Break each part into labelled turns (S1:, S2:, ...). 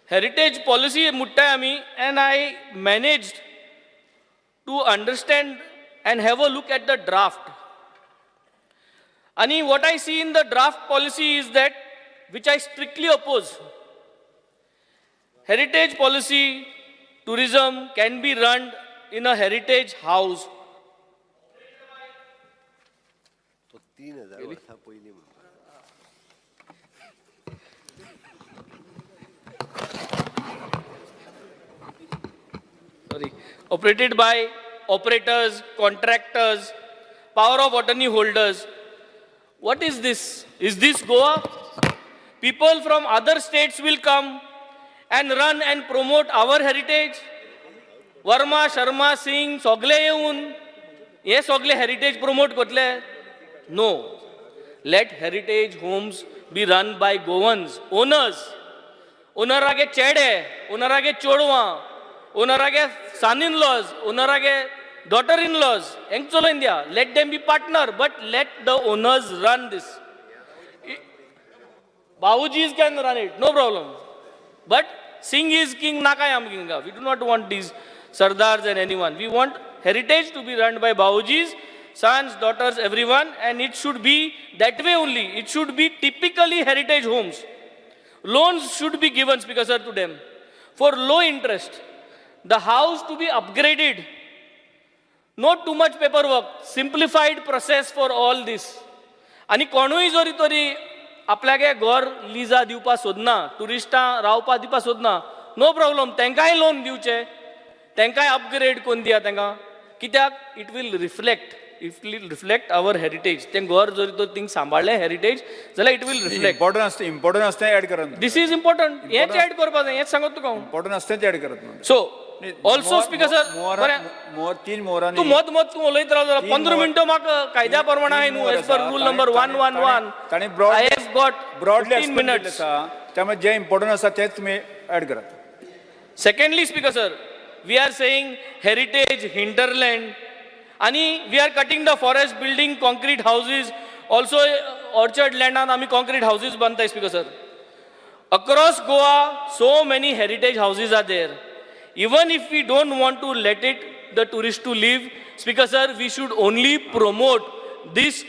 S1: Heritage policy मुट्टाय आमी, and I managed to understand and have a look at the draft. आणि what I see in the draft policy is that, which I strictly oppose. Heritage policy tourism can be run in a heritage house.
S2: तो 3000 वर्सां पयलीं म्हणटा.
S1: Sorry, operated by operators, contractors, power of attorney holders. What is this? Is this Goa? People from other states will come and run and promote our heritage. Verma, Sharma, Singh, सगळे येवन हे सगळे heritage promote करतले? No. Let heritage homes be run by Goans owners. ओनरागे चेडे, ओनरागे चेडवां, ओनरागे सन इन लॉज, ओनरागे डॉटर इन लॉज, हेंक चलोवन दिया. Let them be partner, but let the owners run this. Babujis can run it, no problem, but Singh is king नाकाय आमकां. We do not want these sardars and anyone. We want heritage to be run by Babujis, sons, daughters, everyone, and it should be that way only. It should be typically heritage homes. Loans should be given, Speaker sir, to them for low interest. The house to be upgraded. Not too much paperwork. Simplified process for all this. आनी कोणूय जरी तरी आपल्यागे घर लिजा दिवपा सोदना, ट्युरिस्टां रावपा दिवपा सोदना, नो प्रॉब्लम, तांकांय लोन दिवचें, तांकांय अपग्रेड करून दिया तांकां. कित्याक it will reflect our heritage. तें घर जरी तर थिंग सांबाळ्ळें हेरिटेज जाल्यार it will reflect.
S3: Important आसता, इम्पॉर्टंट आसता ऍड करत.
S1: This is important. हेंच ऍड करपा जाय, हेंच सांगत तुका हांव.
S3: इम्पॉर्टंट आसता तेंच ऍड करत.
S1: सो ऑल्सो स्पीकर सर, बरें.
S3: मोर तीन मोरांनी
S1: तूं मद मद तूं उलयत रावलो जाल्यार
S3: तीन
S1: 15 मिनटां म्हाका कायद्या प्रमाणे हांवें न्हू,
S3: तीन
S1: as per
S3: मोर
S1: रूल
S3: आसा.
S1: नंबर 111,
S3: ताणें
S1: I have got
S3: broadly
S1: 15 minutes.
S3: आसा, त्यामुळे जे इम्पॉर्टंट आसा तेच तुमी ऍड करात.
S1: Secondly, Speaker sir, we are saying heritage hinterland आणि we are cutting the forest, building concrete houses also. Orchard लँडान आमी कॉन्क्रीट हावजीस बांदताय. Speaker sir, across Goa so many heritage houses are there. Even if we don't want to let it the tourist to live, Speaker sir, we should only promote this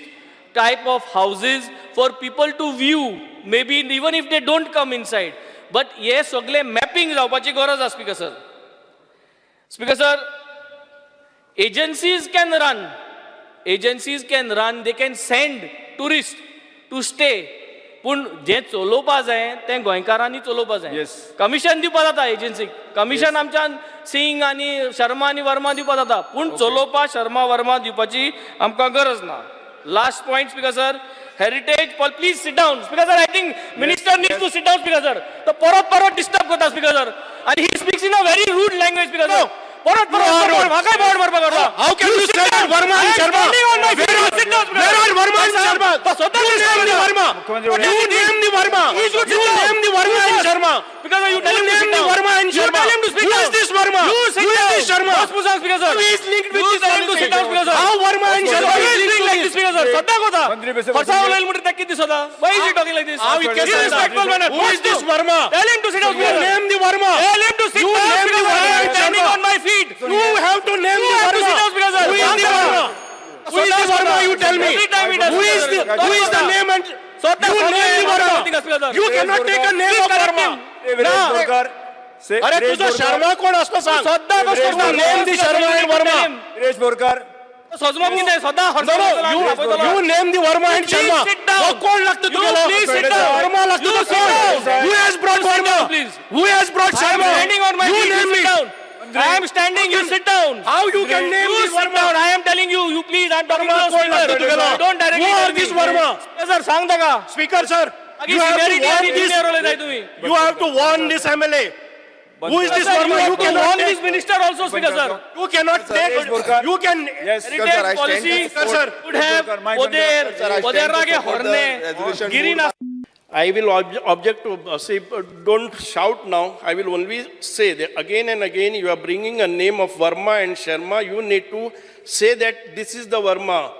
S1: type of houses for people to view, maybe even if they don't come inside. But हे सगळे mapping जावपाची गरज आसा. Speaker sir, Speaker sir, agencies can run. Agencies can run, they can send tourist to stay, पूण जें चलोवपा जाय तें गोंयकारांनी चलोवपा जाय. कमिशन दिवपा जाता एजन्सीक. कमिशन आमच्यान सिंग आनी शर्मा आनी वर्मा दिवपा जाता, पूण चलोवपा शर्मा वर्मा दिवपाची आमकां गरज ना. Last point, Speaker sir, heritage, please sit down. Speaker sir, I think minister needs to sit down. Speaker sir, तो परत परत डिस्टर्ब करता स्पीकर सर, आनी he speaks in a very rude language, Speaker sir. परत परत म्हाकाय बोट मारपाक करता.
S4: How can you say that Verma and Sharma? Where are Verma and Sharma? You name the Verma. You name the Verma. You name the Verma and Sharma.
S1: Because you tell him to
S4: name
S1: sit
S4: the
S1: down.
S4: Verma and
S1: You
S4: Sharma.
S1: tell him to speak
S4: Who
S1: down.
S4: is this Verma?
S1: You sit
S4: Who is
S1: down.
S4: this Sharma?
S1: Boss Musa, Speaker sir.
S4: Who is linked with
S1: You
S4: this
S1: tell him to sit down, Speaker sir.
S4: How Verma and Sharma
S1: Why
S4: is
S1: is
S4: linked
S1: doing
S4: to
S1: like this,
S4: this?
S1: Speaker sir? सद्दाक होता.
S3: मंत्री बेसे
S1: फरसा उलयल म्हणटा ताका कितें दिसता? Why is he talking like this?
S4: How it can
S1: Irrespectful manner.
S4: Who is this Verma?
S1: Tell him to sit down,
S4: You
S1: Speaker sir.
S4: name the Verma.
S1: Tell him to sit
S4: You
S1: down,
S4: name the
S1: Speaker sir.
S4: Verma
S1: I am
S4: and
S1: standing
S4: Sharma.
S1: on my feet.
S4: You have to name
S1: You
S4: the
S1: have to
S4: Verma.
S1: sit down, Speaker sir.
S4: Who is the Verma? Who is the Verma? You tell me.
S1: Every time he does.
S4: Who is the name and
S1: स्वतः
S4: you name the Verma. You cannot take a name
S1: Please
S4: of
S1: correct
S4: Verma.
S1: him.
S3: Viresh Borkar.
S4: अरे
S3: विरेश
S4: तुझा
S3: बोरकर.
S4: शर्मा कोण असतो सांग.
S1: सद्दाक
S3: Viresh
S1: असतो.
S4: Name the Sharma and Verma.
S3: Viresh Borkar.
S1: सजमोग कितें सदां
S4: No, no, you name the Verma and
S1: Please
S4: Sharma.
S1: sit down.
S4: हो, कोण लागतो
S1: You
S4: तुला?
S1: please sit down.
S4: Verma लागतो
S1: You
S4: तो
S1: sit
S4: कोण?
S1: down.
S4: Who has brought
S1: You sit
S4: Verma?
S1: down, please.
S4: Who has brought
S1: I am
S4: Sharma?
S1: standing on my
S4: You
S1: feet. You
S4: name
S1: sit
S4: me.
S1: down. I am standing. You sit down.
S4: How you can name
S1: You
S4: the
S1: sit
S4: Verma?
S1: down. I am telling you. You please. I am talking
S4: Verma
S1: to the
S4: कोण लागतो
S1: speaker.
S4: तुला?
S1: Don't directly
S4: Who are
S1: tell me.
S4: this Verma?
S1: Yes, sir. सांग ताका.
S4: Speaker sir,
S1: मागीर
S4: you have to
S1: seniority
S4: warn
S1: आनी
S4: this.
S1: junior उलयताय तुमी.
S4: You have to warn this MLA. Who is this
S1: Sir, you
S4: Verma?
S1: have
S4: You
S1: to
S4: cannot
S1: warn
S4: take.
S1: this minister also, Speaker sir.
S4: You cannot
S3: Viresh
S4: take.
S3: Borkar.
S4: You can.
S3: Yes.
S2: Sir, I
S1: Heritage
S2: stand
S1: policy
S2: to
S4: Sir, sir.
S1: would have
S3: Borkar, mic on.
S1: Poder,
S2: Sir, I stand to
S1: Poderage
S2: support the
S1: Horne,
S2: resolution
S1: Giri
S2: moved
S5: I will object to, say, don't shout now. I will only say that again and again you are bringing a name of Verma and Sharma. You need to say that this is the Verma.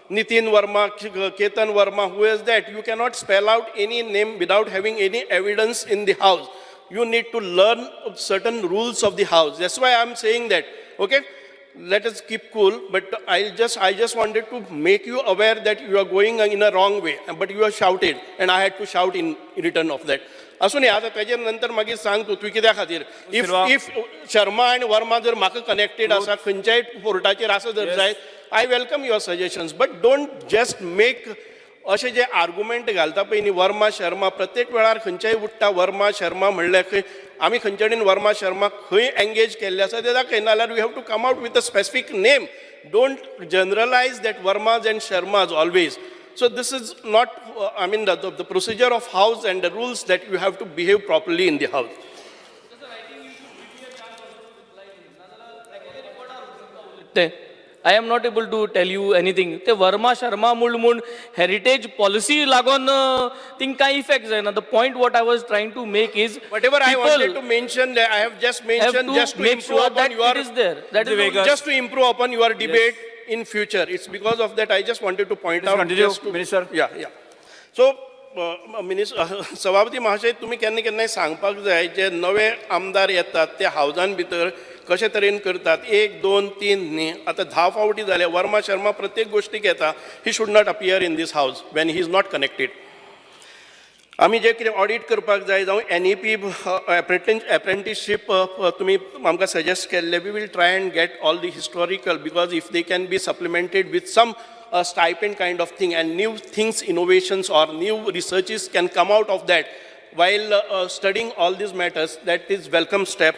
S5: Nitin Verma, Ketan Verma, who is that? You cannot spell out any name without having any evidence in the house. You need to learn certain rules of the house. That's why I am saying that, okay? Let us keep cool, but I just wanted to make you aware that you are going in a wrong way, but you are shouted and I had to shout in return of that. आसूं न्ही, आतां तेजेर नंतर मागीर सांग तूं, तुवें कित्या खातीर if
S3: Silva.
S5: If Sharma आनी वर्मा जर म्हाका कनेक्टेड आसा खंयच्याय फोर्टाचेर आसा जर जायत, I welcome your suggestions, but don't just make अशे जे आर्ग्युमेंट घालता पळय न्ही वर्मा शर्मा प्रत्येक वेळार खंयच्याय उठ्ठा वर्मा शर्मा म्हणल्यार खंय आमी खंयचे कडेन वर्मा शर्मा खंय एंगेज केल्ले आसा ते दाखय, नाल्यार we have to come out with a specific name. Don't generalize that Vermas and Sharmas always. So this is not, I mean, the procedure of house and the rules that you have to behave properly in the house.
S1: ते I am not able to tell you anything. ते वर्मा शर्मा म्हूण म्हूण heritage policy लागून तिंकां effect जायना. The point what I was trying to make is
S5: Whatever I wanted to mention, I have just mentioned
S1: to
S5: just to
S1: make
S5: improve
S1: sure
S5: upon
S1: that
S5: your
S1: it is there. That is the
S5: just to improve upon your debate in future. It's because of that I just wanted to point
S3: Please
S5: out.
S3: Continue,
S5: just to,
S3: Minister.
S5: Yeah. So, minister सभापती महाशय, तुमी केन्ना केन्नाय सांगपाक जाय जे नवे आमदार येतात ते हावजान भितर कशे तरेन करतात. एक दोन तीन न्ही, आतां 10 फावटी जाले वर्मा शर्मा प्रत्येक गोश्टीक येता. He should not appear in this house when he is not connected. आमी जे कितें ऑडीट करपाक जाय जावं E NEP apprenticeship तुमी आमकां सजेस्ट केल्ले, we will try and get all the historical, because if they can be supplemented with some stipend kind of thing and new things, innovations or new researches can come out of that while studying all these matters, that is welcome step.